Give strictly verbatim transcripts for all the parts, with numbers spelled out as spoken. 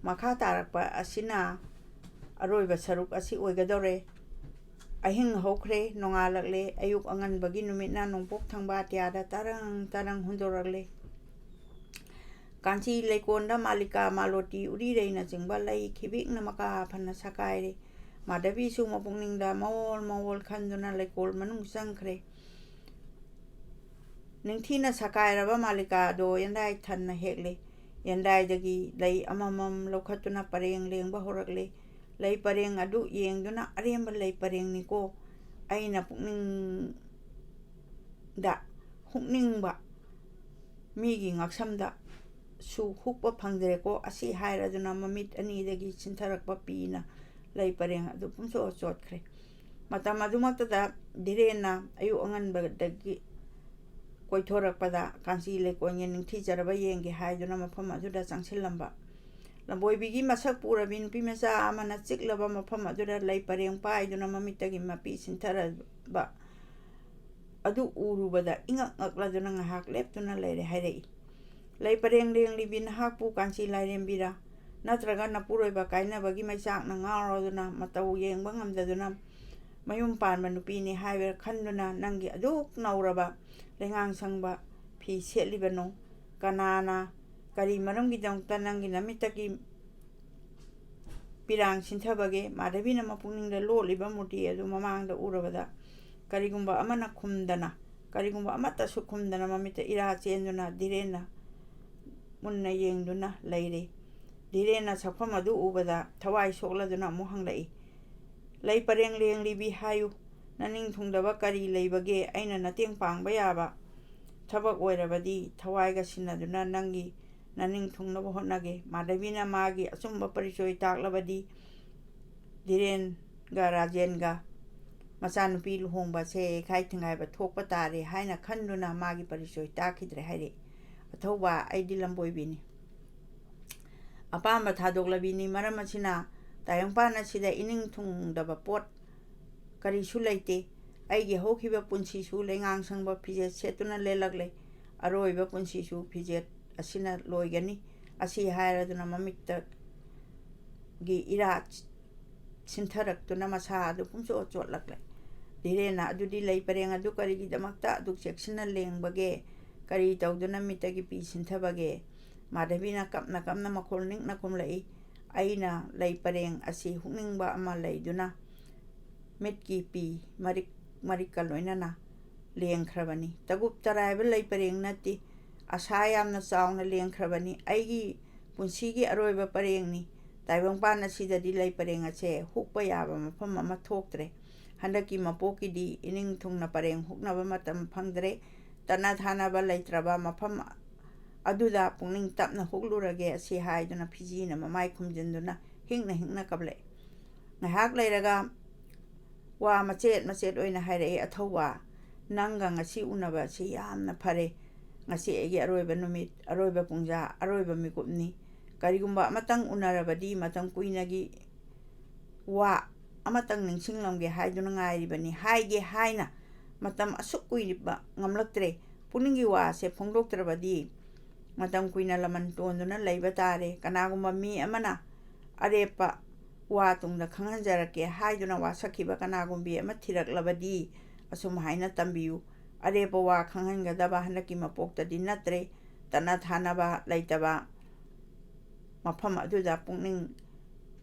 ꯃꯈꯥ ꯇꯥꯔꯛꯄ ꯑꯁꯤꯅ ꯑꯔꯣꯏꯕ ꯁꯔꯨꯛ ꯑꯁꯤ ꯑꯣꯏꯒꯗꯧꯔꯦ꯫ ꯑꯍꯤꯡ ꯍꯧꯈ꯭ꯔꯦ, ꯅꯣꯡꯉꯥꯜꯂꯛꯂꯦ꯫ ꯑꯌꯨꯛ ꯑꯉꯟꯕꯒꯤ ꯅꯨꯃꯤꯠꯅ ꯅꯣꯡꯄꯣꯛ ꯊꯪꯕ ꯑꯇꯤꯌꯥꯗ ꯇꯔꯪ ꯇꯔꯪ ꯍꯨꯟꯗꯣꯔꯛꯂꯦ꯫ ꯀꯥꯟꯆꯤ ꯂꯩꯀꯣꯜꯗ ꯃꯥꯂꯤꯀꯥ, ꯃꯥꯂꯣꯇꯤ, ꯎꯔꯤꯔꯩꯅꯆꯤꯡꯕ ꯂꯩ ꯈꯤꯕꯤꯛꯅ ꯃꯀꯥ ꯐꯅ ꯁꯥꯀꯥꯏꯔꯦ꯫ ꯃꯥꯙꯕꯤꯁꯨ ꯃꯄꯨꯛꯅꯤꯡꯗ ꯃꯋꯣꯜ ꯃꯋꯣꯜ ꯈꯟꯗꯨꯅ ꯂꯩꯀꯣꯜ ꯃꯅꯨꯡ ꯆꯪꯈ꯭ꯔꯦ꯫ ꯅꯤꯡꯊꯤꯅ ꯁꯥꯀꯥꯏꯔꯕ ꯃꯥꯂꯤꯀꯥ ꯑꯗꯣ ꯌꯦꯟꯗꯥꯏ ꯊꯟꯅ ꯍꯦꯛꯂꯦ꯫ ꯌꯦꯟꯗꯥꯏꯗꯒꯤ ꯂꯩ ꯑꯃꯃꯝ ꯂꯧꯈꯠꯇꯨꯅ ꯄꯔꯦꯡ ꯂꯦꯡꯕ ꯍꯧꯔꯛꯂꯦ꯫ ꯂꯩ ꯄꯔꯦꯡ ꯑꯗꯨ ꯌꯦꯡꯗꯨꯅ, "ꯑꯔꯦꯝꯕ ꯂꯩ ꯄꯔꯦꯡꯅꯤꯀꯣ꯫ ꯑꯩꯅ ꯄꯨꯛꯅꯤꯡꯗ ꯍꯨꯛꯅꯤꯡꯕ ꯃꯤꯒꯤ ꯉꯛꯁꯝꯗ ꯁꯨ ꯍꯨꯛꯄ ꯐꯪꯗ꯭ꯔꯦꯀꯣ" ꯑꯁꯤ ꯍꯥꯏꯔꯗꯨꯅ ꯃꯃꯤꯠ ꯑꯅꯤꯗꯒꯤ ꯆꯤꯟꯊꯔꯛꯄ ꯄꯤꯅ ꯂꯩ ꯄꯔꯦꯡ ꯑꯗꯨ ꯄꯨꯝꯆꯣꯠ ꯆꯣꯠꯈ꯭ꯔꯦ꯫ ꯃꯇꯝ ꯑꯗꯨꯃꯛꯇꯗ ꯙꯤꯔꯦꯟꯅ ꯑꯌꯨꯛ ꯑꯉꯟꯕꯗꯒꯤ ꯀꯣꯏꯊꯣꯔꯛꯄꯗ ꯀꯥꯟꯆꯤ ꯂꯩꯀꯣꯜꯒꯤ ꯅꯤꯡꯊꯤꯖꯔꯕ ꯌꯦꯡꯒꯦ ꯍꯥꯏꯗꯨꯅ ꯃꯐꯝ ꯑꯗꯨꯗ ꯆꯪꯁꯤꯜꯂꯝꯕ ꯂꯝꯕꯣꯏꯕꯤꯒꯤ ꯃꯁꯛꯄꯨ ꯎꯔꯕꯤ ꯅꯨꯄꯤ ꯃꯆꯥ ꯑꯃꯅ ꯆꯤꯛꯂꯕ ꯃꯐꯝ ꯑꯗꯨꯗ ꯂꯩ ꯄꯔꯦꯡ ꯄꯥꯏꯗꯨꯅ ꯃꯃꯤꯠꯇꯒꯤ ꯃꯄꯤ ꯁꯤꯟꯊꯔꯕ ꯑꯗꯨ ꯎꯔꯨꯕꯗ ꯏꯉꯛ ꯉꯛꯂꯗꯨꯅ ꯉꯥꯏꯍꯥꯛ ꯂꯦꯞꯇꯨꯅ ꯂꯩꯔꯦ ꯍꯥꯏꯔꯛꯏ꯫ "ꯂꯩ ꯄꯔꯦꯡ ꯂꯦꯡꯂꯤꯕꯤ ꯅꯍꯥꯛꯄꯨ ꯀꯥꯟꯆꯤ ꯂꯥꯏꯔꯦꯝꯕꯤꯔꯥ? ꯅꯠꯇ꯭ꯔꯒ ꯅꯄꯨꯔꯣꯏꯕ ꯀꯥꯏꯅꯕꯒꯤ ꯃꯩꯆꯥꯛꯅ ꯉꯥꯎꯔꯗꯨꯅ ꯃꯇꯧ ꯌꯦꯡꯕ ꯉꯝꯗꯗꯨꯅ ꯃꯌꯨꯝ ꯄꯥꯟꯕ ꯅꯨꯄꯤꯅꯤ ꯍꯥꯏꯕ ꯈꯟꯗꯨꯅ ꯅꯪꯒꯤ ꯑꯗꯨꯛ ꯅꯧꯔꯕ ꯂꯩꯉꯥꯡ ꯁꯪꯕ ꯐꯤ ꯁꯦꯠꯂꯤꯕꯅꯣ? ꯀꯅꯥꯅ, ꯀꯔꯤ ꯃꯔꯝꯒꯤꯗꯃꯛꯇ ꯅꯪꯒꯤ ꯅꯃꯤꯠꯇꯒꯤ ꯄꯤꯔꯥꯡ ꯁꯤꯟꯊꯕꯒꯦ?" ꯃꯥꯙꯕꯤꯅ ꯃꯄꯨꯛꯅꯤꯡꯗ ꯂꯣꯠꯂꯤꯕ ꯃꯨꯔꯇꯤ ꯑꯗꯨ ꯃꯃꯥꯡꯗ ꯎꯔꯕꯗ ꯀꯔꯤꯒꯨꯝꯕ ꯑꯃꯅ ꯈꯨꯝꯗꯅ, ꯀꯔꯤꯒꯨꯝꯕ ꯑꯃꯠꯇꯁꯨ ꯈꯨꯝꯗꯅ ꯃꯃꯤꯠꯇ ꯏꯔꯥ ꯆꯦꯟꯗꯨꯅ ꯙꯤꯔꯦꯟꯅ ꯃꯨꯟꯅ ꯌꯦꯡꯗꯨꯅ ꯂꯩꯔꯦ꯫ ꯙꯤꯔꯦꯟꯅ ꯁꯛꯐꯝ ꯑꯗꯨ ꯎꯕꯗ ꯊꯋꯥꯏ ꯁꯣꯛꯂꯗꯨꯅ ꯑꯃꯨꯛ ꯍꯪꯂꯛꯏ, "ꯂꯩ ꯄꯔꯦꯡ ꯂꯦꯡꯂꯤꯕꯤ ꯍꯥꯏꯌꯨ, ꯅꯅꯤꯡ ꯊꯨꯡꯗꯕ ꯀꯔꯤ ꯂꯩꯕꯒꯦ? ꯑꯩꯅ ꯅꯇꯦꯡ ꯄꯥꯡꯕ ꯌꯥꯕ ꯊꯕꯛ ꯑꯣꯏꯔꯕꯗꯤ ꯊꯋꯥꯏꯒ ꯁꯤꯟꯅꯗꯨꯅ ꯅꯪꯒꯤ ꯅꯅꯤꯡ ꯊꯨꯡꯅꯕ ꯍꯣꯠꯅꯒꯦ꯫" ꯃꯥꯙꯕꯤꯅ ꯃꯥꯒꯤ ꯑꯆꯨꯝꯕ ꯄꯔꯤꯆꯣꯏ ꯇꯥꯛꯂꯕꯗꯤ ꯙꯤꯔꯦꯟꯒ ꯔꯥꯖꯦꯟꯒ ꯃꯆꯥꯅꯨꯄꯤ ꯂꯨꯍꯣꯡꯕꯁꯦ ꯌꯩꯈꯥꯏ ꯊꯤꯡꯒꯥꯏꯕ ꯊꯣꯛꯄ ꯇꯥꯔꯦ ꯍꯥꯏꯅ ꯈꯟꯗꯨꯅ ꯃꯥꯒꯤ ꯄꯔꯤꯆꯣꯏ ꯇꯥꯛꯈꯤꯗ꯭ꯔꯦ ꯍꯥꯏꯔꯛꯏ꯫ "ꯑꯊꯧꯕ, ꯑꯩꯗꯤ ꯂꯝꯕꯣꯏꯕꯤꯅꯤ꯫ ꯑꯄꯥꯝꯕ ꯊꯥꯗꯣꯛꯂꯕꯤꯅꯤ꯫ ꯃꯔꯝ ꯑꯁꯤꯅ ꯇꯥꯏꯕꯪꯄꯥꯟ ꯑꯁꯤꯗ ꯏꯅꯤꯡ ꯊꯨꯡꯗꯕ ꯄꯣꯠ ꯀꯔꯤꯁꯨ ꯂꯩꯇꯦ꯫ ꯑꯩꯒꯤ ꯍꯧꯈꯤꯕ ꯄꯨꯟꯁꯤꯁꯨ ꯂꯩꯉꯥꯡ ꯁꯪꯕ ꯐꯤꯖꯦꯠ ꯁꯦꯠꯇꯨꯅ ꯂꯦꯜꯂꯛꯂꯦ꯫ ꯑꯔꯣꯏꯕ ꯄꯨꯟꯁꯤꯁꯨ ꯐꯤꯖꯦꯠ ꯑꯁꯤꯅ ꯂꯣꯏꯒꯅꯤ꯫" ꯑꯁꯤ ꯍꯥꯏꯔꯗꯨꯅ ꯃꯃꯤꯠꯇ ꯒꯤ ꯏꯔꯥ ꯁꯤꯟꯊꯔꯛꯇꯨꯅ ꯃꯁꯥ ꯑꯗꯨ ꯄꯨꯝꯆꯣꯠ ꯆꯣꯠꯂꯛꯂꯦ꯫ ꯙꯤꯔꯦꯟꯅ "ꯑꯗꯨꯗꯤ ꯂꯩ ꯄꯔꯦꯡ ꯑꯗꯨ ꯀꯔꯤꯒꯤꯗꯃꯛꯇ ꯑꯗꯨꯛ ꯆꯦꯛꯁꯤꯟꯅ ꯂꯦꯡꯕꯒꯦ? ꯀꯔꯤ ꯇꯧꯗꯨꯅ ꯃꯤꯠꯇꯒꯤ ꯄꯤ ꯁꯤꯟꯊꯕꯒꯦ?" ꯃꯥꯙꯕꯤꯅ ꯀꯞꯅ ꯀꯞꯅ ꯃꯈꯣꯜ ꯅꯤꯛꯅ ꯈꯨꯝꯂꯛꯏ, "ꯑꯩꯅ ꯂꯩ ꯄꯔꯦꯡ ꯑꯁꯤ ꯍꯨꯛꯅꯤꯡꯕ ꯑꯃ ꯂꯩꯗꯨꯅ ꯃꯤꯠꯀꯤ ꯄꯤ ꯃꯔꯤꯛ ꯃꯔꯤꯛꯀ ꯂꯣꯏꯅꯅ ꯂꯦꯡꯈ꯭ꯔꯕꯅꯤ꯫ ꯇꯒꯨꯞ ꯇꯔꯥꯏꯕ ꯂꯩ ꯄꯔꯦꯡ ꯅꯠꯇꯦ, ꯑꯁꯥ ꯌꯥꯝꯅ ꯆꯥꯎꯅ ꯂꯦꯡꯈ꯭ꯔꯕꯅꯤ꯫ ꯑꯩꯒꯤ ꯄꯨꯟꯁꯤꯒꯤ ꯑꯔꯣꯏꯕ ꯄꯔꯦꯡꯅꯤ꯫ ꯇꯥꯏꯕꯪꯄꯥꯟ ꯑꯁꯤꯗꯗꯤ ꯂꯩ ꯄꯔꯦꯡ ꯑꯁꯦ ꯍꯨꯛꯄ ꯌꯥꯕ ꯃꯐꯝ ꯑꯃ ꯊꯣꯛꯇ꯭ꯔꯦ꯫ ꯍꯟꯗꯛꯀꯤ ꯃꯄꯣꯛꯀꯤꯗꯤ ꯏꯅꯤꯡ ꯊꯨꯡꯅ ꯄꯔꯦꯡ ꯍꯨꯛꯅꯕ ꯃꯇꯝ ꯐꯪꯗ꯭ꯔꯦ꯫ ꯇꯠꯅ ꯊꯥꯅꯕ ꯂꯩꯇ꯭ꯔꯕ ꯃꯐꯝ ꯑꯗꯨꯗ ꯄꯨꯛꯅꯤꯡ ꯇꯞꯅ ꯍꯨꯛꯂꯨꯔꯒꯦ" ꯑꯁꯤ ꯍꯥꯏꯗꯨꯅ ꯐꯤꯖꯤꯅ ꯃꯃꯥꯏ ꯈꯨꯝꯖꯤꯟꯗꯨꯅ ꯍꯤꯡꯅ ꯍꯤꯡꯅ ꯀꯞꯂꯛꯏ꯫ ꯉꯥꯏꯍꯥꯛ ꯂꯩꯔꯒ ꯋꯥ ꯃꯆꯦꯠ ꯃꯆꯦꯠ ꯑꯣꯏꯅ ꯍꯥꯏꯔꯛꯏ, "ꯑꯊꯧꯕ, ꯅꯪꯒ ꯉꯁꯤ ꯎꯅꯕ ꯑꯁꯤ ꯌꯥꯝꯅ ꯐꯔꯦ꯫ ꯉꯁꯤ ꯑꯩꯒꯤ ꯑꯔꯣꯏꯕ ꯅꯨꯃꯤꯠ, ꯑꯔꯣꯏꯕ ꯄꯨꯡꯖꯥ, ꯑꯔꯣꯏꯕ ꯃꯤꯀꯨꯞꯅꯤ꯫ ꯀꯔꯤꯒꯨꯝꯕ ꯑꯃꯇꯪ ꯎꯅꯔꯕꯗꯤ ꯃꯇꯝ ꯀꯨꯏꯅꯒꯤ ꯋꯥ ꯑꯃꯇꯪ ꯅꯤꯡꯁꯤꯡꯂꯝꯒꯦ ꯍꯥꯏꯗꯨꯅ ꯉꯥꯏꯔꯤꯕꯅꯤ꯫ ꯍꯥꯏꯒꯦ ꯍꯥꯏꯅ ꯃꯇꯝ ꯑꯁꯨꯛ ꯀꯨꯏꯕ ꯉꯝꯂꯛꯇ꯭ꯔꯦ꯫ ꯄꯨꯛꯅꯤꯡꯒꯤ ꯋꯥꯁꯦ ꯐꯣꯡꯗꯣꯛꯇ꯭ꯔꯕꯗꯤ ꯃꯇꯝ ꯀꯨꯏꯅ ꯂꯃꯟ ꯇꯣꯟꯗꯨꯅ ꯂꯩꯕ ꯇꯥꯔꯦ꯫ ꯀꯅꯥꯒꯨꯝꯕ ꯃꯤ ꯑꯃꯅ ꯑꯔꯦꯞꯄ ꯋꯥ ꯇꯨꯡꯗ ꯈꯪꯍꯟꯖꯔꯛꯀꯦ ꯍꯥꯏꯗꯨꯅ ꯋꯥꯁꯛꯈꯤꯕ ꯀꯅꯥꯒꯨꯝꯕꯤ ꯑꯃ ꯊꯤꯔꯛꯂꯕꯗꯤ ꯑꯁꯨꯝ ꯍꯥꯏꯅ ꯇꯝꯕꯤꯌꯨ: ꯑꯔꯦꯞꯄ ꯋꯥ ꯈꯪꯍꯟꯒꯗꯕ ꯍꯟꯗꯛꯀꯤ ꯃꯄꯣꯛꯇꯗꯤ ꯅꯠꯇ꯭ꯔꯦ꯫ ꯇꯠꯅ ꯊꯥꯅꯕ ꯂꯩꯇꯕ ꯃꯐꯝ ꯑꯗꯨꯗ ꯄꯨꯛꯅꯤꯡ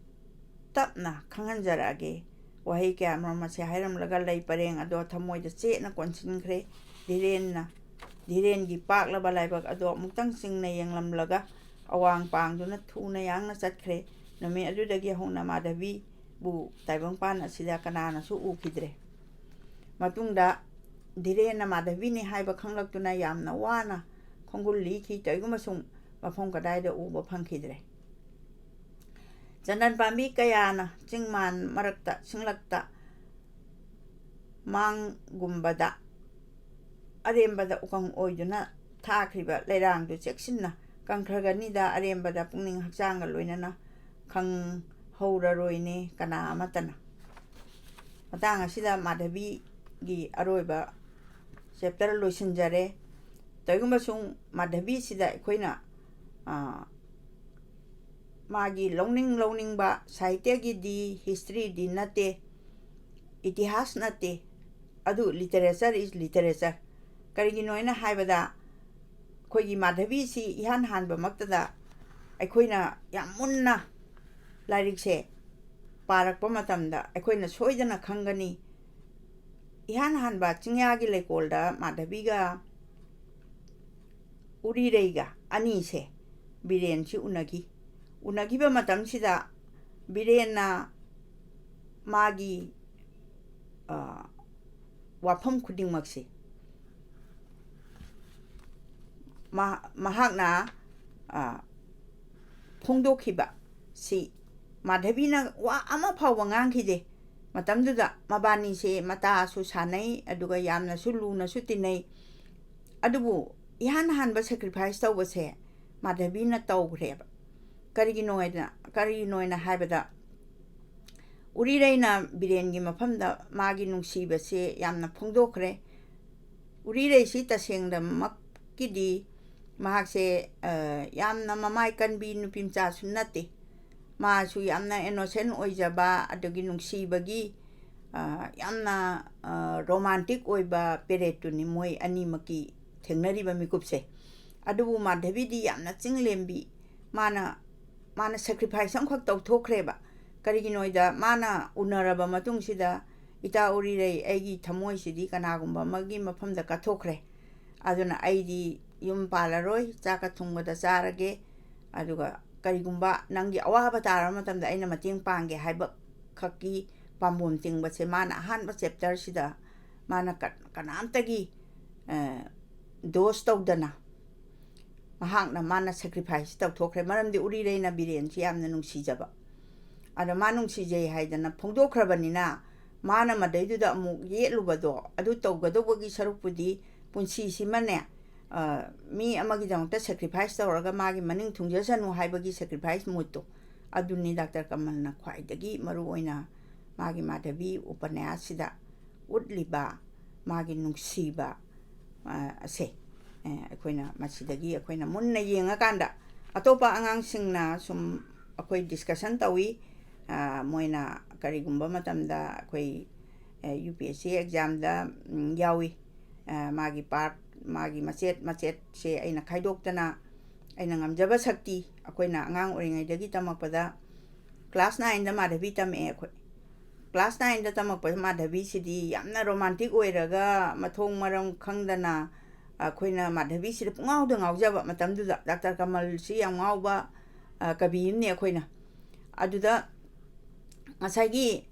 ꯇꯞꯅ ꯈꯪꯍꯟꯖꯔꯛꯑꯒꯦ"꯫ ꯋꯥꯍꯩ ꯀꯌꯥꯃꯔꯨꯝ ꯑꯁꯤ ꯍꯥꯏꯔꯝꯂꯒ ꯂꯩ ꯄꯔꯦꯡ ꯑꯗꯣ ꯊꯃꯣꯏꯗ ꯆꯦꯠꯅ ꯀꯣꯟꯁꯤꯟꯈ꯭ꯔꯦ꯫ ꯙꯤꯔꯦꯟꯅ, ꯙꯤꯔꯦꯟꯒꯤ ꯄꯥꯛꯂꯕ ꯂꯥꯏꯕꯛ ꯑꯗꯣ ꯑꯃꯨꯛꯇꯪ ꯆꯤꯡꯅ ꯌꯦꯡꯂꯝꯂꯒ ꯑꯋꯥꯡ ꯄꯥꯡꯗꯨꯅ ꯊꯨꯅ ꯌꯥꯡꯅ ꯆꯠꯈ꯭ꯔꯦ꯫ ꯅꯨꯃꯤꯠ ꯑꯗꯨꯗꯒꯤ ꯍꯧꯅ ꯃꯥꯙꯕꯤꯕꯨ ꯇꯥꯏꯕꯪꯄꯥꯟ ꯑꯁꯤꯗ ꯀꯅꯥꯅꯁꯨ ꯎꯈꯤꯗ꯭ꯔꯦ꯫ ꯃꯇꯨꯡꯗ ꯙꯤꯔꯦꯟꯅ ꯃꯥꯙꯕꯤꯅꯤ ꯍꯥꯏꯕ ꯈꯪꯂꯛꯇꯨꯅ ꯌꯥꯝꯅ ꯋꯥꯅ ꯈꯣꯡꯒꯨꯜ ꯂꯤꯈꯤ꯫ ꯀꯔꯤꯒꯨꯝꯕꯁꯨ ꯃꯐꯝ ꯀꯗꯥꯏꯗ ꯎꯕ ꯐꯪꯈꯤꯗ꯭ꯔꯦ꯫ ꯆꯟꯗꯟ ꯄꯥꯝꯕꯤ ꯀꯌꯥꯅ ꯆꯤꯡ ꯃꯥꯟ ꯃꯔꯛꯇ ꯁꯤꯡꯂꯛꯇ ꯃꯥꯡꯒꯨꯝꯕꯗ ꯑꯔꯦꯝꯕꯗ ꯎꯀꯪ ꯑꯣꯏꯗꯨꯅ ꯊꯥꯈ꯭ꯔꯤꯕ ꯂꯩꯔꯥꯡꯗꯨ ꯆꯦꯛꯁꯤꯟꯅ ꯀꯪꯈ꯭ꯔꯒꯅꯤꯗ, ꯑꯔꯦꯝꯕꯗ ꯄꯨꯛꯅꯤꯡ ꯍꯛꯆꯥꯡꯒ ꯂꯣꯏꯅꯅ ꯈꯪꯍꯧꯔꯔꯣꯏꯅꯦ ꯀꯅꯥ ꯑꯃꯠꯇꯅ꯫ ꯃꯇꯥꯡ ꯑꯁꯤꯗ ꯃꯥꯙꯕꯤꯒꯤ ꯑꯔꯣꯏꯕ ꯆꯦꯞꯇꯔ ꯂꯣꯏꯁꯤꯟꯖꯔꯦ꯫ ꯀꯔꯤꯒꯨꯝꯕꯁꯨ ꯃꯥꯙꯕꯤꯁꯤꯗ ꯑꯩꯈꯣꯏꯅ, ꯑ, ꯃꯥꯒꯤ ꯂꯧꯅꯤꯡ ꯂꯧꯅꯤꯡꯕ ꯁꯥꯍꯤꯇ꯭ꯌꯒꯤꯗꯤ, ꯍꯤꯁꯇ꯭ꯔꯤꯗꯤ ꯅꯠꯇꯦ, ꯏꯇꯤꯍꯥꯁ ꯅꯠꯇꯦ, ꯑꯗꯨ literature is literature꯫ ꯀꯔꯤꯒꯤꯅꯣ ꯍꯥꯏꯅ ꯍꯥꯏꯕꯗ, ꯑꯩꯈꯣꯏꯒꯤ ꯃꯥꯙꯕꯤꯁꯤ ꯏꯍꯥꯟ ꯍꯥꯟꯕꯃꯛꯇꯗ ꯑꯩꯈꯣꯏꯅ ꯌꯥꯝ ꯃꯨꯟꯅ ꯂꯥꯏꯔꯤꯛꯁꯦ ꯄꯥꯔꯛꯄ ꯃꯇꯝꯗ ꯑꯩꯈꯣꯏꯅ ꯁꯣꯏꯗꯅ ꯈꯪꯒꯅꯤ꯫ ꯏꯍꯥꯟ ꯍꯥꯟꯕ ꯆꯤꯡꯌꯥꯒꯤ ꯂꯩꯀꯣꯜꯗ ꯃꯥꯙꯕꯤꯒ ꯎꯔꯤꯔꯩꯒ ꯑꯅꯤꯁꯦ ꯕꯤꯔꯦꯟꯁꯤ ꯎꯅꯈꯤ꯫ ꯎꯅꯈꯤꯕ ꯃꯇꯝꯁꯤꯗ ꯕꯤꯔꯦꯟꯅ ꯃꯥꯒꯤ, ꯑ, ꯋꯥꯐꯝ ꯈꯨꯗꯤꯡꯃꯛꯁꯤ ꯃꯍꯥꯛꯅ, ꯑ, ꯐꯣꯡꯗꯣꯛꯈꯤꯕ ꯁꯤ ꯃꯥꯙꯕꯤꯅ ꯋꯥ ꯑꯃ ꯐꯥꯎꯕ ꯉꯥꯡꯈꯤꯗꯦ꯫ ꯃꯇꯝꯗꯨꯗ ꯃꯕꯥꯅꯤꯁꯦ ꯃꯇꯥꯁꯨ ꯁꯥꯟꯅꯩ, ꯑꯗꯨꯒ ꯌꯥꯝꯅꯁꯨ ꯂꯨꯅꯁꯨ ꯇꯤꯟꯅꯩ꯫ ꯑꯗꯨꯕꯨ ꯏꯍꯥꯟ ꯍꯥꯟꯕ sacrifice ꯇꯧꯕꯁꯦ ꯃꯥꯙꯕꯤꯅ ꯇꯧꯈ꯭ꯔꯦꯕ꯫ ꯀꯔꯤꯒꯤꯅꯣ ꯍꯥꯏꯗꯅ, ꯀꯔꯤꯒꯤꯅꯣ ꯍꯥꯏꯅ ꯍꯥꯏꯕꯗ, ꯎꯔꯤꯔꯩꯅ ꯕꯤꯔꯦꯟꯒꯤ ꯃꯐꯝꯗ ꯃꯥꯒꯤ ꯅꯨꯡꯁꯤꯕꯁꯦ ꯌꯥꯝꯅ ꯐꯣꯡꯗꯣꯛꯈ꯭ꯔꯦ꯫ ꯎꯔꯤꯔꯩꯁꯤ ꯇꯁꯦꯡꯅꯃꯛꯀꯤꯗꯤ ꯃꯍꯥꯛꯁꯦ, ꯑ, ꯌꯥꯝꯅ ꯃꯃꯥꯏ ꯀꯟꯕꯤ ꯅꯨꯄꯤ ꯃꯆꯥꯁꯨ ꯅꯠꯇꯦ꯫ ꯃꯥꯁꯨ ꯌꯥꯝꯅ innocent ꯑꯣꯏꯖꯕ, ꯑꯗꯒꯤ ꯅꯨꯡꯁꯤꯕꯒꯤ, ꯑ, ꯌꯥꯝꯅ, ꯑ, romantic ꯑꯣꯏꯕ ꯄꯦꯔꯦꯠꯇꯨꯅꯤ ꯃꯣꯏ ꯑꯅꯤꯃꯛꯀꯤ ꯊꯦꯡꯅꯔꯤꯕ ꯃꯤꯀꯨꯞꯁꯦ꯫ ꯑꯗꯨꯕꯨ ꯃꯥꯙꯕꯤꯗꯤ ꯌꯥꯝꯅ ꯆꯤꯡꯂꯦꯝꯕꯤ, ꯃꯥꯅ, ꯃꯥꯅ sacrifice ꯑꯃꯈꯛ ꯇꯧꯊꯣꯛꯈ꯭ꯔꯦꯕ꯫ ꯀꯔꯤꯒꯤꯅꯣ ꯍꯥꯏꯗ, ꯃꯥꯅ ꯎꯅꯔꯕ ꯃꯇꯨꯡꯁꯤꯗ, "ꯏꯇꯥ ꯎꯔꯤꯔꯩ, ꯑꯩꯒꯤ ꯊꯃꯣꯏꯁꯤꯗꯤ ꯀꯅꯥꯒꯨꯝꯕ ꯑꯃꯒꯤ ꯃꯐꯝꯗ ꯀꯠꯊꯣꯛꯈ꯭ꯔꯦ, ꯑꯗꯨꯅ ꯑꯩꯗꯤ ꯌꯨꯝ ꯄꯥꯜꯂꯔꯣꯏ, ꯆꯥꯛꯀ ꯊꯨꯝꯒꯗ ꯆꯥꯔꯒꯦ, ꯑꯗꯨꯒ ꯀꯔꯤꯒꯨꯝꯕ ꯅꯪꯒꯤ ꯑꯋꯥꯕ ꯇꯥꯔꯕ ꯃꯇꯝꯗ ꯑꯩꯅ ꯃꯇꯦꯡ ꯄꯥꯡꯒꯦ" ꯍꯥꯏꯕ ꯈꯛꯀꯤ ꯄꯥꯝꯕꯣꯝ ꯇꯤꯡꯕꯁꯦ ꯃꯥꯅ ꯑꯍꯥꯟꯕ chapterꯁꯤꯗ ꯃꯥꯅ ꯀ-, ꯀꯅꯥꯝꯇꯒꯤ, ꯑ, ꯗꯣꯁ ꯇꯧꯗꯅ ꯃꯍꯥꯛꯅ, ꯃꯥꯅ sacrifice ꯇꯧꯊꯣꯛꯈ꯭ꯔꯦ꯫ ꯃꯔꯝꯗꯤ ꯎꯔꯤꯔꯩꯅ ꯕꯤꯔꯦꯟꯁꯤ ꯌꯥꯝꯅ ꯅꯨꯡꯁꯤꯖꯕ꯫ ꯑꯗꯣ ꯃꯥ ꯅꯨꯡꯁꯤꯖꯩ ꯍꯥꯏꯗꯅ ꯐꯣꯡꯗꯣꯛꯈ꯭ꯔꯕꯅꯤꯅ, ꯃꯥꯅ ꯃꯗꯩꯗꯨꯗ ꯑꯃꯨꯛ ꯌꯦꯠꯂꯨꯕꯗꯣ ꯑꯗꯨ ꯇꯧꯒꯗꯧꯕꯒꯤ ꯁꯔꯨꯛꯄꯨꯗꯤ, ꯄꯨꯟꯁꯤꯁꯤꯃꯅꯦ, ꯑ, ꯃꯤ ꯑꯃꯒꯤꯗꯃꯛꯇ sacrifice ꯇꯧꯔꯒ ꯃꯥꯒꯤ ꯃꯅꯤꯡ ꯊꯨꯡꯖꯁꯅꯨ ꯍꯥꯏꯕꯒꯤ sacrifice moodꯇꯣ, ꯑꯗꯨꯅꯤ ꯗꯥꯛꯇꯔ ꯀꯃꯜꯅ ꯈ꯭ꯋꯥꯏꯗꯒꯤ ꯃꯔꯨꯑꯣꯏꯅ ꯃꯥꯒꯤ ꯃꯥꯙꯕꯤ ꯎꯄꯅ꯭ꯌꯥꯁꯁꯤꯗ ꯎꯠꯂꯤꯕ ꯃꯥꯒꯤ ꯅꯨꯡꯁꯤꯕ, ꯑ, ꯑꯁꯦ, ꯑ, ꯑꯩꯈꯣꯏꯅ ꯃꯁꯤꯗꯒꯤ ꯑꯩꯈꯣꯏꯅ ꯃꯨꯟꯅ ꯌꯦꯡꯉꯀꯥꯟꯗ, ꯑꯇꯣꯞꯄ ꯑꯉꯥꯡꯁꯤꯡꯅ ꯁꯨꯝ ꯑꯩꯈꯣꯏ ꯗꯤꯁꯀꯁꯟ ꯇꯧꯏ꯫ ꯑ, ꯃꯣꯏꯅ ꯀꯔꯤꯒꯨꯝꯕ ꯃꯇꯝꯗ ꯑꯩꯈꯣꯏ, ꯑ, ꯌꯨ ꯄꯤ ꯑꯦꯁ ꯁꯤ ꯑꯦꯛꯖꯥꯝꯗ, ꯎꯝ, ꯌꯥꯎꯏ꯫ ꯑ, ꯃꯥꯒꯤ ꯄꯥꯔꯠ, ꯃꯥꯒꯤ ꯃꯆꯦꯠ ꯃꯆꯦꯠꯁꯦ ꯑꯩꯅ ꯈꯥꯏꯗꯣꯛꯇꯅ, ꯑꯩꯅ ꯉꯝꯖꯕ ꯁꯛꯇꯤ, ꯑꯩꯈꯣꯏꯅ ꯑꯉꯥꯡ ꯑꯣꯏꯔꯤꯉꯩꯗꯒꯤ ꯇꯝꯃꯛꯄꯗ, ꯀ꯭ꯂꯥꯁ ꯅꯥꯏꯟꯗ ꯃꯥꯙꯕꯤ ꯇꯝꯃꯛꯑꯦ ꯑꯩꯈꯣꯏ꯫ ꯀ꯭ꯂꯥꯁ ꯅꯥꯏꯟꯗ ꯇꯝꯃꯛꯄ ꯃꯥꯙꯕꯤꯁꯤꯗꯤ ꯌꯥꯝꯅ ꯔꯣꯃꯥꯟꯇꯤꯛ ꯑꯣꯏꯔꯒ, ꯃꯊꯣꯡ ꯃꯔꯝ ꯈꯪꯗꯅ ꯑꯩꯈꯣꯏꯅ ꯃꯥꯙꯕꯤꯁꯤꯗ ꯄꯨꯡꯉꯥꯎꯗ ꯉꯥꯎꯖꯕ꯫ ꯃꯇꯝꯗꯨꯗ ꯗꯥꯛꯇꯔ ꯀꯃꯜꯁꯤ ꯌꯥꯝ ꯉꯥꯎꯕ, ꯑ, ꯀꯕꯤ ꯑꯃꯅꯤ ꯑꯩꯈꯣꯏꯅ꯫ ꯑꯗꯨꯗ ꯉꯁꯥꯏꯒꯤ,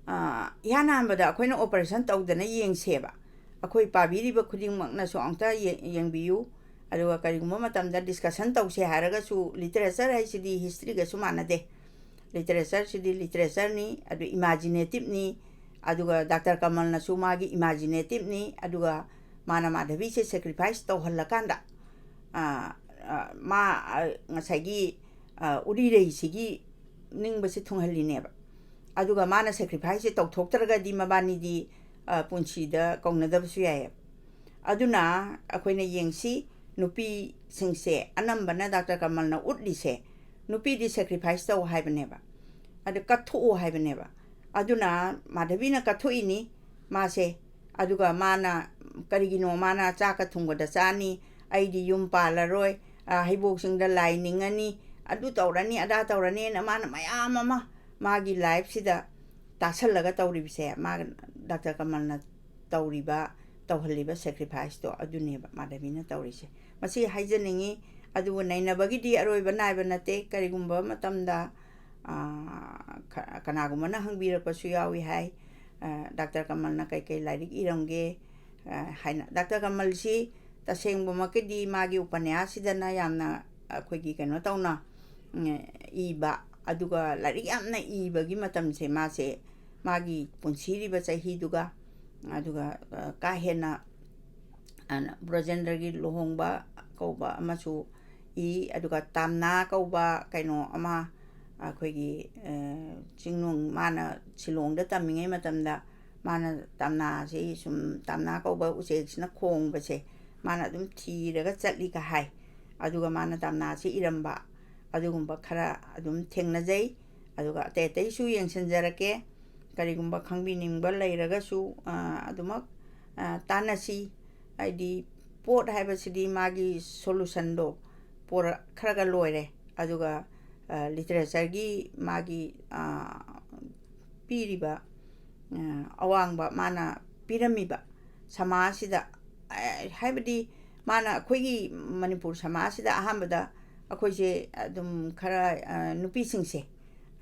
ꯑ, ꯏꯍꯥꯟ ꯍꯥꯟꯕꯗ ꯑꯩꯈꯣꯏꯅ ꯑꯣꯄꯔꯦꯁꯟ ꯇꯧꯗꯅ ꯌꯦꯡꯁꯦꯕ꯫ ꯑꯩꯈꯣꯏ ꯄꯥꯕꯤꯔꯤꯕ ꯈꯨꯗꯤꯡꯃꯛꯅꯁꯨ ꯑꯃꯨꯛꯇ ꯌꯦ-, ꯌꯦꯡꯕꯤꯌꯨ꯫ ꯑꯗꯨꯒ ꯀꯔꯤꯒꯨꯝꯕ ꯃꯇꯝꯗ ꯗꯤꯁꯀꯁꯟ ꯇꯧꯁꯦ ꯍꯥꯏꯔꯒꯁꯨ, ꯂꯤꯇꯔꯦꯆꯔ ꯍꯥꯏꯁꯤꯗꯤ ꯍꯤꯁꯇ꯭ꯔꯤꯒꯁꯨ ꯃꯥꯟꯅꯗꯦ꯫ ꯂꯤꯇꯔꯦꯆꯔꯁꯤꯗꯤ ꯂꯤꯇꯔꯦꯆꯔꯅꯤ, ꯑꯗꯨ ꯏꯃꯥꯖꯤꯅꯦꯇꯤꯞꯅꯤ꯫ ꯑꯗꯨꯒ ꯗꯥꯛꯇꯔ ꯀꯃꯜꯅꯁꯨ ꯃꯥꯒꯤ ꯏꯃꯥꯖꯤꯅꯦꯇꯤꯞꯅꯤ꯫ ꯑꯗꯨꯒ ꯃꯥꯅ ꯃꯥꯙꯕꯤꯁꯦ ꯁꯦꯀ꯭ꯔꯤꯐꯥꯏꯁ ꯇꯧꯍꯜꯂꯀꯥꯟꯗ, ꯑ, ꯑ, ꯃꯥ, ꯑ, ꯉꯁꯥꯏꯒꯤ, ꯑ, ꯎꯔꯤꯔꯩꯁꯤꯒꯤ ꯅꯤꯡꯕꯁꯦ ꯊꯨꯡꯍꯜꯂꯤꯅꯦꯕ꯫ ꯑꯗꯨꯒ ꯃꯥꯅ ꯁꯦꯀ꯭ꯔꯤꯐꯥꯏꯁꯁꯦ ꯇꯧꯊꯣꯛꯇ꯭ꯔꯒꯗꯤ ꯃꯕꯥꯅꯤꯗꯤ, ꯑ, ꯄꯨꯟꯁꯤꯗ ꯀꯧꯅꯗꯕꯁꯨ ꯌꯥꯏꯌꯦꯕ꯫ ꯑꯗꯨꯅ ꯑꯩꯈꯣꯏꯅ ꯌꯦꯡꯁꯤ, ꯅꯨꯄꯤꯁꯤꯡꯁꯦ ꯑꯅꯝꯕꯅ ꯗꯥꯛꯇꯔ ꯀꯃꯜꯅ ꯎꯠꯂꯤꯁꯦ, ꯅꯨꯄꯤꯗꯤ ꯁꯦꯀ꯭ꯔꯤꯐꯥꯏꯁ ꯇꯧ ꯍꯥꯏꯕꯅꯦꯕ, ꯑꯗꯨ ꯀꯠꯊꯣꯛꯑꯣ ꯍꯥꯏꯕꯅꯦꯕ꯫ ꯑꯗꯨꯅ ꯃꯥꯙꯕꯤꯅ ꯀꯠꯊꯣꯛꯏꯅꯤ ꯃꯥꯁꯦ꯫ ꯑꯗꯨꯒ ꯃꯥꯅ, ꯀꯔꯤꯒꯤꯅꯣ ꯃꯥꯅ ꯆꯥꯛꯀ ꯊꯨꯝꯒꯗ ꯆꯥꯅꯤ, ꯑꯩꯗꯤ ꯌꯨꯝ ꯄꯥꯜꯂꯔꯣꯏ, ꯑ, ꯍꯩꯕꯣꯛꯁꯤꯡꯗ ꯂꯥꯏ ꯅꯤꯡꯉꯅꯤ, ꯑꯗꯨ ꯇꯧꯔꯅꯤ, ꯑꯗꯥ ꯇꯧꯔꯅꯤꯅ ꯃꯥꯅ ꯃꯌꯥꯝ ꯑꯃ ꯃꯥꯒꯤ ꯂꯥꯏꯐꯁꯤꯗ ꯇꯥꯁꯜꯂꯒ ꯇꯧꯔꯤꯕꯁꯦ, ꯃꯥ ꯗꯥꯛꯇꯔ ꯀꯃꯜꯅ ꯇꯧꯔꯤꯕ, ꯇꯧꯍꯜꯂꯤꯕ ꯁꯦꯀ꯭ꯔꯤꯐꯥꯏꯁꯇꯣ ꯑꯗꯨꯅꯦꯕ ꯃꯥꯙꯕꯤꯅ ꯇꯧꯔꯤꯁꯦ꯫ ꯃꯁꯤ ꯍꯥꯏꯖꯅꯤꯡꯉꯤ꯫ ꯑꯗꯨꯕꯨ ꯅꯩꯅꯕꯒꯤꯗꯤ ꯑꯔꯣꯏꯕ ꯅꯥꯏꯕ ꯅꯠꯇꯦ꯫ ꯀꯔꯤꯒꯨꯝꯕ ꯃꯇꯝꯗ, ꯑ, ꯈ-, ꯀꯅꯥꯒꯨꯝꯕꯅ ꯍꯪꯕꯤꯔꯛꯄꯁꯨ ꯌꯥꯎꯏ ꯍꯥꯏ, ꯑ, "ꯗꯥꯛꯇꯔ ꯀꯃꯜꯅ ꯀꯩꯀꯩ ꯂꯥꯏꯔꯤꯛ ꯏꯔꯝꯒꯦ?" ꯑ, ꯍꯥꯏꯅ꯫ ꯗꯥꯛꯇꯔ ꯀꯃꯜꯁꯤ ꯇꯁꯦꯡꯕꯃꯛꯀꯤꯗꯤ ꯃꯥꯒꯤ ꯎꯄꯅ꯭ꯌꯥꯁꯁꯤꯗꯅ ꯌꯥꯝꯅ ꯑꯩꯈꯣꯏꯒꯤ ꯀꯩꯅꯣ ꯇꯧꯅ, ꯎꯝ, ꯏꯕ, ꯑꯗꯨꯒ ꯂꯥꯏꯔꯤꯛ ꯌꯥꯝꯅ ꯏꯕꯒꯤ ꯃꯇꯝꯁꯦ ꯃꯥꯁꯦ ꯃꯥꯒꯤ ꯄꯨꯟꯁꯤꯔꯤꯕ ꯆꯍꯤꯗꯨꯒ, ꯑꯗꯨꯒ, ꯑ, ꯀꯥ ꯍꯦꯟꯅ, ꯑ, ꯕ꯭ꯔꯣꯖꯦꯟꯗ꯭ꯔꯒꯤ ꯂꯨꯍꯣꯡꯕ ꯀꯧꯕ ꯑꯃꯁꯨ ꯏ, ꯑꯗꯨꯒ ꯇꯥꯝꯅꯥ ꯀꯧꯕ ꯀꯩꯅꯣ ꯑꯃ, ꯑꯩꯈꯣꯏꯒꯤ, ꯑ, ꯆꯤꯡꯅꯨꯡ, ꯃꯥꯅ ꯁꯤꯂꯣꯡꯗ ꯇꯝꯃꯤꯉꯩ ꯃꯇꯝꯗ ꯃꯥꯅ ꯇꯥꯝꯅꯥꯁꯤ ꯁꯨꯝ, ꯇꯥꯝꯅꯥ ꯀꯧꯕ ꯎꯆꯦꯛꯁꯤꯅ ꯈꯣꯡꯕꯁꯦ ꯃꯥꯅ ꯑꯗꯨꯝ ꯊꯤꯔꯒ ꯆꯠꯂꯤꯒ ꯍꯥꯏ꯫ ꯑꯗꯨꯒ ꯃꯥꯅ ꯇꯥꯝꯅꯥꯁꯤ ꯏꯔꯝꯕ, ꯑꯗꯨꯒꯨꯝꯕ ꯈꯔ ꯑꯗꯨꯝ ꯊꯦꯡꯅꯖꯩ꯫ ꯑꯗꯨꯒ ꯑꯇꯩ ꯑꯇꯩꯁꯨ ꯌꯦꯡꯁꯤꯟꯖꯔꯛꯀꯦ꯫ ꯀꯔꯤꯒꯨꯝꯕ ꯈꯪꯕꯤꯅꯤꯡꯕ ꯂꯩꯔꯒꯁꯨ, ꯑ, ꯑꯗꯨꯃꯛ, ꯑ, ꯇꯥꯟꯅꯁꯤ꯫ ꯍꯥꯏꯗꯤ ꯄꯣꯠ ꯍꯥꯏꯕꯁꯤꯗꯤ ꯃꯥꯒꯤ solutionꯗꯣ ꯄꯣꯔꯛꯈ꯭ꯔꯒ ꯂꯣꯏꯔꯦ꯫ ꯑꯗꯨꯒ, ꯑ, literature ꯒꯤ ꯃꯥꯒꯤ, ꯑ, ꯄꯤꯔꯤꯕ, ꯑ, ꯑꯋꯥꯡꯕ ꯃꯥꯅ ꯄꯤꯔꯝꯃꯤꯕ ꯁꯃꯥꯖꯁꯤꯗ, ꯑ, ꯍꯥꯏꯕꯗꯤ ꯃꯥꯅ ꯑꯩꯈꯣꯏꯒꯤ ꯃꯅꯤꯄꯨꯔ ꯁꯃꯥꯖꯁꯤꯗ ꯑꯍꯥꯟꯕꯗ ꯑꯩꯈꯣꯏꯁꯦ ꯑꯗꯨꯝ ꯈꯔ, ꯑ, ꯅꯨꯄꯤꯁꯤꯡꯁꯦ,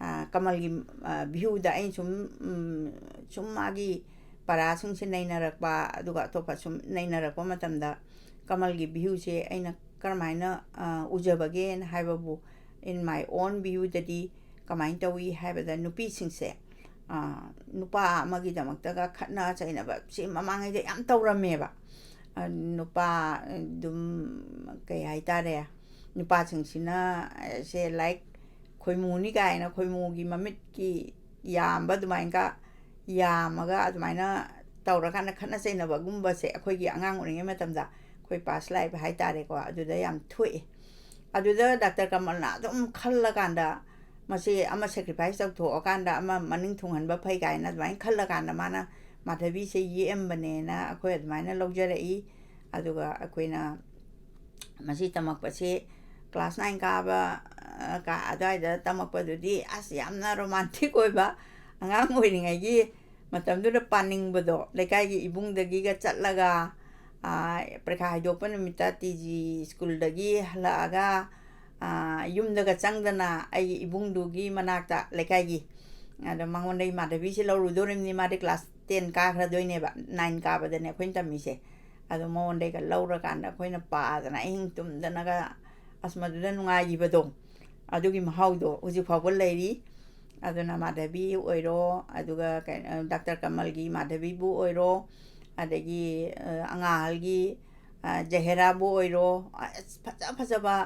ꯑ, ꯀꯃꯜꯒꯤ, ꯑ, view ꯗ ꯑꯩꯅ ꯁꯨꯝ, ꯎꯝ, ꯁꯨꯝ ꯃꯥꯒꯤ ꯄꯔꯥꯁꯤꯡꯁꯦ ꯅꯩꯅꯔꯛꯄ, ꯑꯗꯨꯒ ꯑꯇꯣꯞꯄ ꯁꯨꯝ ꯅꯩꯅꯔꯛꯄ ꯃꯇꯝꯗ ꯀꯃꯜꯒꯤ view ꯁꯦ ꯑꯩꯅ ꯀꯔꯝꯍꯥꯏꯅ, ꯑ, ꯎꯖꯕꯒꯦꯅ ꯍꯥꯏꯕꯕꯨ, in my own view ꯗꯗꯤ ꯀꯃꯥꯏꯅ ꯇꯧꯏ ꯍꯥꯏꯕꯗ, ꯅꯨꯄꯤꯁꯤꯡꯁꯦ, ꯑ, ꯅꯨꯄꯥ ꯑꯃꯒꯤꯗꯃꯛꯇꯒ ꯈꯠꯅ ꯆꯩꯅꯕ ꯁꯤ ꯃꯃꯥꯡꯉꯩꯗ ꯌꯥꯝ ꯇꯧꯔꯝꯃꯦꯕ꯫ ꯑ, ꯅꯨꯄꯥ ꯑꯗꯨꯝ, ꯀꯩ ꯍꯥꯏꯇꯥꯔꯦ, ꯅꯨꯄꯥꯁꯤꯡꯁꯤꯅ, ꯑ, ꯁꯦ ꯂꯥꯏꯛ ꯈꯣꯏꯃꯨꯅꯤ ꯀꯥꯏꯅ ꯈꯣꯏꯃꯨꯒꯤ ꯃꯃꯤꯠꯀꯤ ꯌꯥꯝꯕ ꯑꯗꯨꯃꯥꯏꯅꯒ ꯌꯥꯝꯃꯒ ꯑꯗꯨꯃꯥꯏꯅ ꯇꯧꯔꯀꯥꯟꯗ ꯈꯠꯅ ꯆꯩꯅꯕꯒꯨꯝꯕꯁꯦ ꯑꯩꯈꯣꯏꯒꯤ ꯑꯉꯥꯡ ꯑꯣꯏꯔꯤꯉꯩ ꯃꯇꯝꯗ ꯑꯩꯈꯣꯏ past life ꯍꯥꯏꯇꯥꯔꯦꯀꯣ, ꯑꯗꯨꯗ ꯌꯥꯝ ꯊꯣꯛꯑꯦ꯫ ꯑꯗꯨꯗ ꯗꯥꯛꯇꯔ ꯀꯃꯜꯅ ꯑꯗꯨꯝ ꯈꯜꯂꯀꯥꯟꯗ, ꯃꯁꯤ ꯑꯃ sacrifice ꯇꯧꯊꯣꯛꯑꯀꯥꯟꯗ ꯑꯃ ꯃꯅꯤꯡ ꯊꯨꯡꯍꯟꯕ ꯐꯩ ꯀꯥꯏꯅ ꯑꯗꯨꯃꯥꯏꯅ ꯈꯜꯂꯀꯥꯟꯗ ꯃꯥꯅ ꯃꯥꯙꯕꯤꯁꯦ ꯌꯦꯛꯑꯝꯕꯅꯦꯅ ꯑꯩꯈꯣꯏ ꯑꯗꯨꯃꯥꯏꯅ ꯂꯧꯖꯔꯛꯏ꯫ ꯑꯗꯨꯒ ꯑꯩꯈꯣꯏꯅ ꯃꯁꯤ ꯇꯝꯃꯛꯄꯁꯦ class nine ꯀꯥꯕ, ꯑ, ꯀꯥ-, ꯑꯗꯨꯋꯥꯏꯗ ꯇꯝꯃꯛꯄꯗꯨꯗꯤ ꯑꯁ ꯌꯥꯝꯅ romantic ꯑꯣꯏꯕ, ꯑꯉꯥꯡ ꯑꯣꯏꯔꯤꯉꯩꯒꯤ ꯃꯇꯝꯗꯨꯗ ꯄꯥꯅꯤꯡꯕꯗꯣ, ꯂꯩꯀꯥꯏꯒꯤ ꯏꯕꯨꯡꯗꯒꯤꯒ ꯆꯠꯂꯒ, ꯑ, ꯄꯔꯤꯈꯥ ꯍꯥꯏꯗꯣꯛꯄ ꯅꯨꯃꯤꯠꯇ ꯇꯤ ꯖꯤ ꯁ꯭ꯀꯨꯜꯗꯒꯤ ꯍꯜꯂꯛꯑꯒ, ꯑ, ꯌꯨꯝꯗꯒ ꯆꯪꯗꯅ ꯑꯩꯒꯤ ꯏꯕꯨꯡꯗꯨꯒꯤ ꯃꯅꯥꯛꯇ, ꯂꯩꯀꯥꯏꯒꯤ, ꯑꯗꯣ ꯃꯉꯣꯟꯗꯒꯤ ꯃꯥꯙꯕꯤꯁꯦ ꯂꯧꯔꯨꯗꯣꯔꯤꯕꯅꯤ, ꯃꯥꯗꯤ class ten ꯀꯥꯈ꯭ꯔꯗꯣꯏꯅꯦꯕ, nine ꯀꯥꯕꯗꯅꯦ ꯑꯩꯈꯣꯏꯅ ꯇꯝꯃꯤꯁꯦ꯫ ꯑꯗꯣ ꯃꯉꯣꯟꯗꯩꯒ ꯂꯧꯔꯀꯥꯟꯗ ꯑꯩꯈꯣꯏꯅ ꯄꯥꯗꯅ ꯑꯍꯤꯡ ꯇꯨꯝꯗꯅꯒ, ꯑꯁ, ꯃꯗꯨꯗ ꯅꯨꯡꯉꯥꯏꯈꯤꯕꯗꯣ, ꯑꯗꯨꯒꯤ ꯃꯍꯥꯎꯗꯣ ꯍꯧꯖꯤꯛ ꯐꯥꯎꯕ ꯂꯩꯔꯤ꯫ ꯑꯗꯨꯅ ꯃꯥꯙꯕꯤ ꯑꯣꯏꯔꯣ, ꯑꯗꯨꯒ ꯀꯩ-, ꯑ, ꯗꯥꯛꯇꯔ ꯀꯃꯜꯒꯤ ꯃꯥꯙꯕꯤꯕꯨ ꯑꯣꯏꯔꯣ, ꯑꯗꯒꯤ, ꯑ, ꯑꯉꯥꯍꯜꯒꯤ, ꯑ, ꯖꯍꯦꯔꯥꯕꯨ ꯑꯣꯏꯔꯣ, ꯑꯁ, ꯐꯖ ꯐꯖꯕ,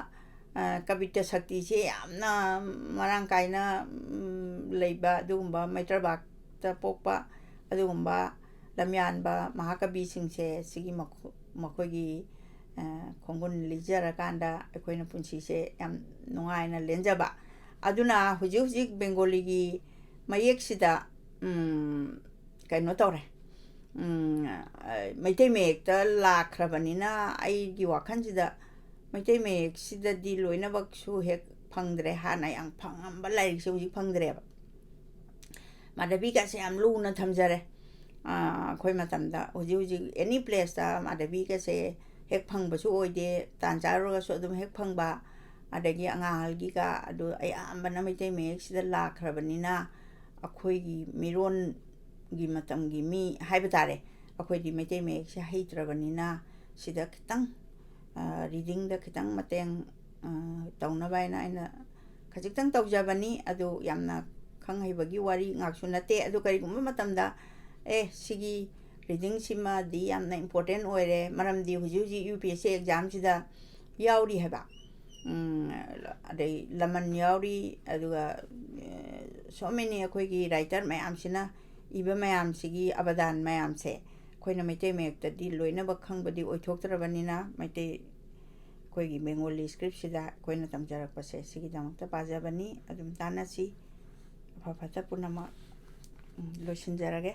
ꯑ, ꯀꯕꯤꯇ ꯁꯛꯇꯤꯁꯦ ꯌꯥꯝꯅ ꯃꯔꯥꯡ ꯀꯥꯏꯅ, ꯎꯝ, ꯂꯩꯕ ꯑꯗꯨꯒꯨꯝꯕ ꯃꯩꯇ꯭ꯔꯕꯥꯛ ꯇ ꯄꯣꯛꯄ ꯑꯗꯨꯒꯨꯝꯕ ꯂꯝꯌꯥꯟꯕ ꯃꯍꯥꯀꯕꯤꯁꯤꯡꯁꯦ, ꯁꯤꯒꯤ ꯃꯈꯣ-, ꯃꯈꯣꯏꯒꯤ ꯈꯣꯡꯒꯨꯟ ꯂꯤꯖꯔꯀꯥꯟꯗ ꯑꯩꯈꯣꯏꯅ ꯄꯨꯟꯁꯤꯁꯦ ꯌꯥꯝ ꯅꯨꯡꯉꯥꯏꯅ ꯂꯦꯟꯖꯕ꯫ ꯑꯗꯨꯅ ꯍꯧꯖꯤꯛ ꯍꯧꯖꯤꯛ ꯕꯦꯡꯒꯣꯂꯤꯒꯤ ꯃꯌꯦꯛꯁꯤꯗ, ꯎꯝ, ꯀꯩꯅꯣ ꯇꯧꯔꯦ, ꯎꯝ, ꯑ, ꯃꯩꯇꯩ ꯃꯌꯦꯛꯇ ꯂꯥꯛꯈ꯭ꯔꯕꯅꯤꯅ ꯑꯩꯒꯤ ꯋꯥꯈꯜꯁꯤꯗ ꯃꯩꯇꯩ ꯃꯌꯦꯛꯁꯤꯗꯗꯤ ꯂꯣꯏꯅꯃꯛꯁꯨ ꯍꯦꯛ ꯐꯪꯗ꯭ꯔꯦ꯫ ꯍꯥꯟꯅ ꯌꯥꯝ ꯐꯪꯉꯝꯕ ꯂꯥꯏꯔꯤꯛꯁꯦ ꯍꯧꯖꯤꯛ ꯐꯪꯗ꯭ꯔꯦꯕ꯫ ꯃꯥꯙꯕꯤꯒꯁꯦ ꯌꯥꯝ ꯂꯨꯅ ꯊꯝꯖꯔꯦ꯫ ꯑ, ꯑꯩꯈꯣꯏ ꯃꯇꯝꯗ ꯍꯧꯖꯤꯛ ꯍꯧꯖꯤꯛ any placeꯇ ꯃꯥꯙꯕꯤꯒꯁꯦ ꯍꯦꯛ ꯐꯪꯕꯁꯨ ꯑꯣꯏꯗꯦ, ꯇꯥꯟ ꯆꯥꯔꯨꯔꯒꯁꯨ ꯑꯗꯨꯝ ꯍꯦꯛ ꯐꯪꯕ꯫ ꯑꯗꯒꯤ ꯑꯉꯥꯡ ꯑꯍꯜꯒꯤꯒ ꯑꯗꯨ ꯑꯌꯥꯝꯕꯅ ꯃꯩꯇꯩ ꯃꯌꯦꯛꯁꯤꯗ ꯂꯥꯛꯈ꯭ꯔꯕꯅꯤꯅ ꯑꯩꯈꯣꯏꯒꯤ ꯃꯤꯔꯣꯟꯒꯤ ꯃꯇꯝꯒꯤ ꯃꯤ ꯍꯥꯏꯕ ꯇꯥꯔꯦ, ꯑꯩꯈꯣꯏꯗꯤ ꯃꯩꯇꯩ ꯃꯌꯦꯛꯁꯦ ꯍꯩꯇ꯭ꯔꯕꯅꯤꯅ ꯁꯤꯗ ꯈꯤꯇꯪ, ꯑ, readingꯗ ꯈꯤꯇꯪ ꯃꯇꯦꯡ, ꯑ, ꯇꯧꯅꯕ ꯍꯥꯏꯅ ꯑꯩꯅ ꯈꯖꯤꯛꯇꯪ ꯇꯧꯖꯕꯅꯤ꯫ ꯑꯗꯨ ꯌꯥꯝꯅ ꯈꯪ ꯍꯩꯕꯒꯤ ꯋꯥꯔꯤ ꯉꯥꯛꯁꯨ ꯅꯠꯇꯦ꯫ ꯑꯗꯨ ꯀꯔꯤꯒꯨꯝꯕ ꯃꯇꯝꯗ, ꯑꯦ, ꯁꯤꯒꯤ readingꯁꯤꯃꯗꯤ ꯌꯥꯝꯅ important ꯑꯣꯏꯔꯦ, ꯃꯔꯝꯗꯤ ꯍꯧꯖꯤꯛ ꯍꯧꯖꯤꯛ UPSC examꯁꯤꯗ ꯌꯥꯎꯔꯤ ꯍꯥꯏꯕ꯫ ꯎꯝ, ꯑꯗꯩ ꯂꯃꯟ ꯌꯥꯎꯔꯤ, ꯑꯗꯨꯒ, ꯑꯦ, so many ꯑꯩꯈꯣꯏꯒꯤ writer ꯃꯌꯥꯝꯁꯤꯅ ꯏꯕ ꯃꯌꯥꯝꯁꯤꯒꯤ ꯑꯕꯗꯥꯟ ꯃꯌꯥꯝꯁꯦ ꯑꯩꯈꯣꯏꯅ ꯃꯩꯇꯩ ꯃꯌꯦꯛꯇꯗꯤ ꯂꯣꯏꯅꯃꯛ ꯈꯪꯕꯗꯤ ꯑꯣꯏꯊꯣꯛꯇ꯭ꯔꯕꯅꯤꯅ, ꯃꯩꯇꯩ, ꯑꯩꯈꯣꯏꯒꯤ Bengali scriptꯁꯤꯗ ꯑꯩꯈꯣꯏꯅ ꯇꯝꯖꯔꯛꯄꯁꯦ ꯁꯤꯒꯤꯗꯃꯛꯇ ꯄꯥꯖꯕꯅꯤ꯫ ꯑꯗꯨꯝ ꯇꯥꯟꯅꯁꯤ꯫ ꯑꯐ ꯐꯠꯇ ꯄꯨꯝꯅꯃꯛ, ꯎꯝ, ꯂꯣꯏꯁꯤꯟꯖꯔꯒꯦ꯫